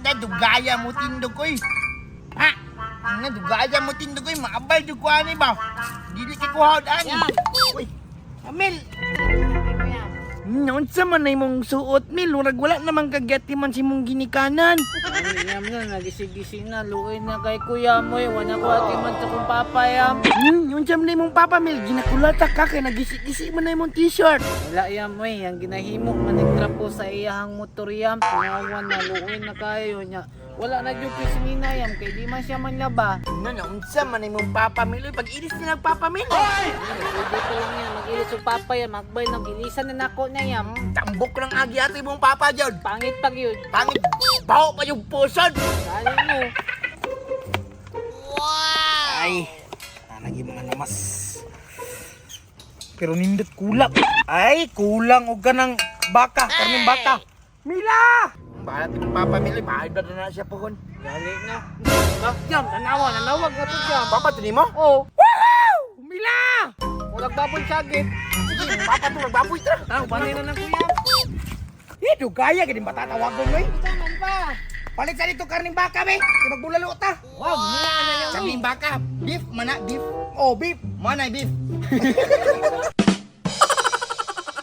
Na dugaya mo tindog oy. Ha? Na dugaya mo tindog oy, maabay jud ko ani ba? Dili kay kuhaod ani. Uy, Amel. Unsa man na imong suot, Mil? Murag wala naman kagyati man si mong ginikanan. Ay, yam na, nagisig-gising na, luoy na kay kuya mo eh. Wala ko ati man sa kong papa yam. Unsa man na imong papa, Mil? Ginakulata ka kay nagisi-gisi man na imong t-shirt. Wala yam eh, ang ginahimo man nagtrapo sa iyahang motor yam. Tunawan na, luoy na kayo niya. Wala na jud ko'y sinina yam, kay di man siya manlaba. Na unsa man na imong papa, Mil? Uy, pag-ilis nila papa, Mil. Pwede pa lang yan, mag-ilis yung papa yam, magbay nag-ilisan na nako na yam. Tambok lang agi ato imong papa jud. Pangit pag yun. Pangit, baho pa yung pusod. Saan mo? Ay, nagi mga lamas. Pero nindot kulang. Ay, kulang og ganang baka, karning baka. Mila! Bahala imong papa, Mil. Uy, Bahal ba na siya pohon? Dali na. Bak jam, tanawa, nanawag na to jam. Papa, to nimo? Oh, Mila! walang baboy sagit. Sige, papa to magbaboy tra. Tao, banay na ng kuya. Eh, dugaya gid matatawagon oy. Taman pa. Palit sa dito karning baka be. Di magbulalo ta. Wow, mila na yan. Karning baka, beef mana beef. Oh, beef. Mana beef.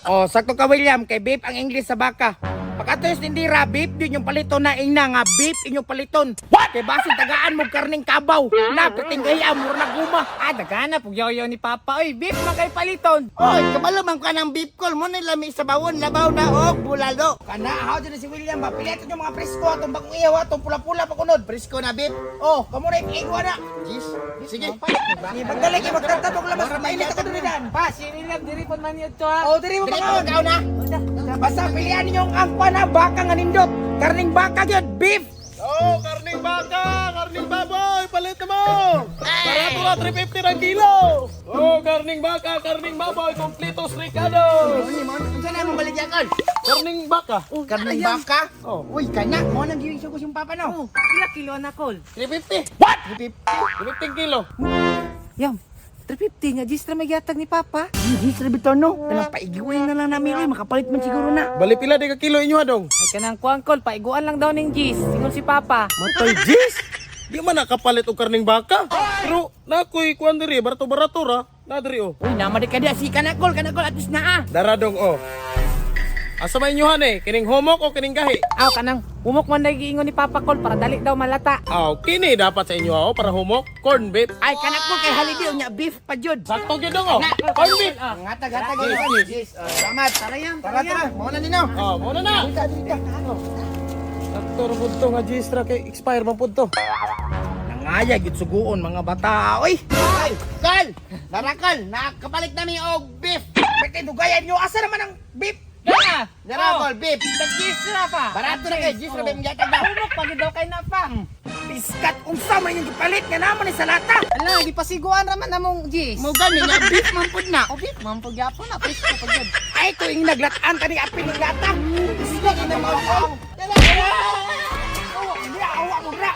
Oh, sakto ka William, kay beef ang English sa baka. Pagkatos nindira, beef yun yung paliton na ingna nga beef inyong paliton. What? Kay basin tagaan mo karning kabaw. Na pitingay amor na guma. Ah, dagana pug yaw ni Papa. Oy, beef man kay paliton. Oy, kabalo man ka ng beef call mo ni lami sa bawon labaw na og bulalo. Kana haw dyan na si William ba? Pilitan yung mga presko atong bagong ihaw atong pula-pula pa kunod. Presko na beef. Oh, kamo na igwa na. Jeez. Sige. Ni pagdali kay magtagtag og lamas mainit ako diri dan. Pa, si William diri pon man yun to ha. Oh, diri mo Dili pangaon. pa na. Basta pilihan ninyo ang angkwa na baka nga nindot. Karning baka gyud, beef. Oh, karning baka, karning baboy, palit na mo! Barato na, 350 ang kilo! Oh, karning baka, karning baboy, kompletos ricados! Unsa mo? Unsa na imong baligya kol? Karning baka, Karning baka. Oh, uy kana mo nang giwisyo ko siyang papa no. Oh, pila kilo na kol? 350! What? 350 kilo! Yam, 350 nga gistra magyatag ni Papa. Hindi sa bitaw no. Kanang paigiwin na lang namin oy, makapalit man siguro na. Bali pila di ka kilo inyo adong? Ay kanang kuang kol, paiguan lang daw ning gis. Ingon si Papa. Matay, jeez! Di man nakapalit og karning baka. Pero nakoy kuan diri, barato-barato ra. Na diri oh. Uy, nama di ka di si kanakol, kanakol atis na ah. Dara dong oh. Asa may inyohan eh? Kining humok o kining gahi? Aw kanang humok man lagi ingon ni Papa kol para dali daw malata. Aw, kini dapat sa inyo oh, para humok. Corn beef. Ay kanakol kay holiday unya beef pa jud. Sakto gyud dong oh. Corn beef. Ngatag hatag gyud. Jeez. Salamat. Tara yam, Tara tara, mo na nino. Oh, muna na. Dito dito. Sakto ra pud to nga Gistra kay expire man pud to. Nangaya gyud suguon mga bata oy. Ay, kol. Narakol, nakapalit nami og beef. Pwede dugayan nyo asa naman ang beef? Dara. Dara kol beef. Tag-gistra pa. Barato na kay jeez ra ba imong gihatag na. Humok pagid daw kay na pa. Piskat unsa man inyong gipalit nga naman ni salata. Ala, gipasiguan ra man among gis. Mo gani nga beef man pud na. O beef man pud gyapon na presko pud gyud. Ay tuing naglatan tani apil ng lata. Sige na mo. Dala. Awa mo dira, awa mo dira.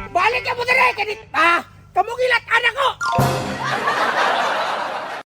Balik ka mo dire kanit. Ah, kamo gilat anak ko.